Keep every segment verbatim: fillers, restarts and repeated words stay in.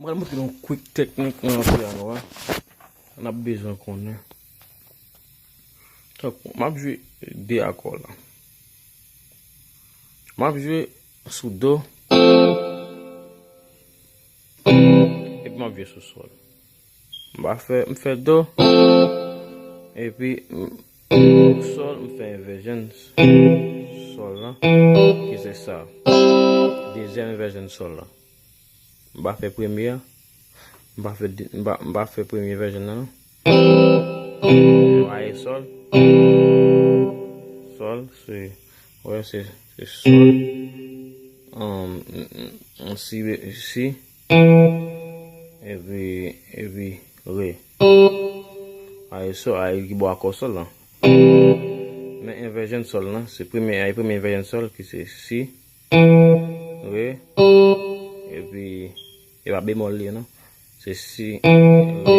Mwen pral montre nou quick teknik nan piyano a. N ap bezwen konnen. Tankou, m ap jwe de akò la. M ap jwe sou do. Epi m ap jwe sou sòl. M pa fè, m fè do. Epi, m, sòl, m fè inversion sòl la. Ki se sa. Dezyèm inversion sòl la. M pa fè premye a. M pa fè de, m pa, m pa fè premye inversion nan, non. Mwen ale sòl. Sòl, se, wè, se, se sòl. Um, m, m, m, si, si. Epi, epi, re. Ale sòl, ale ki bò akò sòl la. Men inversion sòl la, se premye, premye inversion sòl ki se si, re, epi, e pa bemòl li ye non. Se si, re,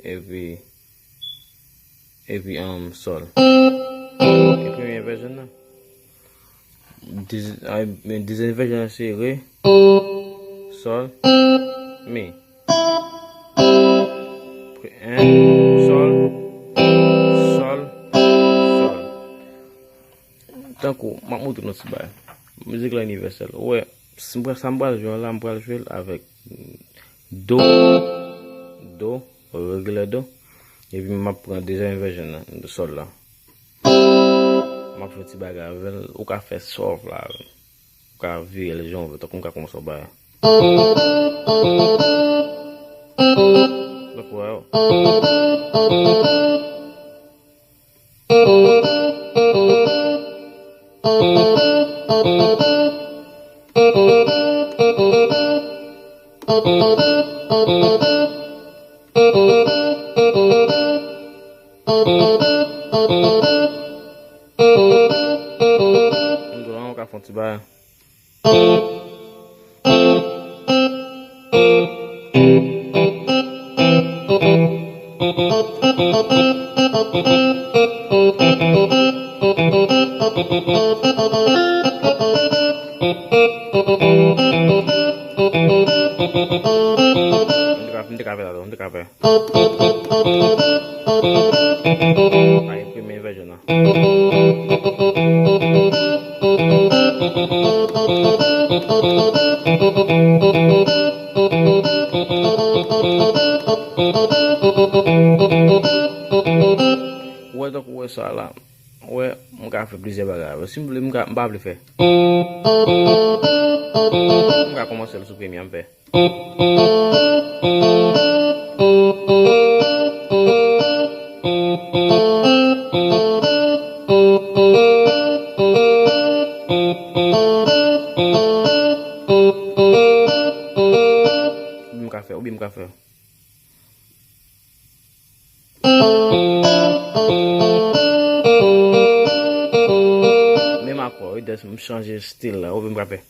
epi, epi, um, sòl. E premye inversion nan. Dez-, ay, men dezyèm inversion nan se re, sòl, mi. Pre-, en, sòl, sòl, sòl. Tankou, m ap montre nou ti bagay. Mizik la inivèsèl. Ou wè, si m pral, sa m pral jwe la, m pral jwe l avèk do, do, regilè do. Epi m ap pran dezyèm inversion nan, sòl la. M ap fè ti bagay avè l. Ou ka fè sa w vle avè l. Ou ka vire l jan w vle, tankou m ka kòmanse yon bagay. Donk, wè, m di w la, ou ka fè yon ti bagay. M te ka, m te ka fè sa tou, m te ka fè. Ay, premye vèjyon an. Ou wè, tankou ou wè sa la. Ou wè, m ka fè plizyè bagay avè l. Si m vle, m ka, m pa vle fè. M ka kòmanse l sou premye a, m fè. Oubyen m ka fè, oubyen m ka fè. Menm akò, wi, just m chanje stil la, ou vin frape.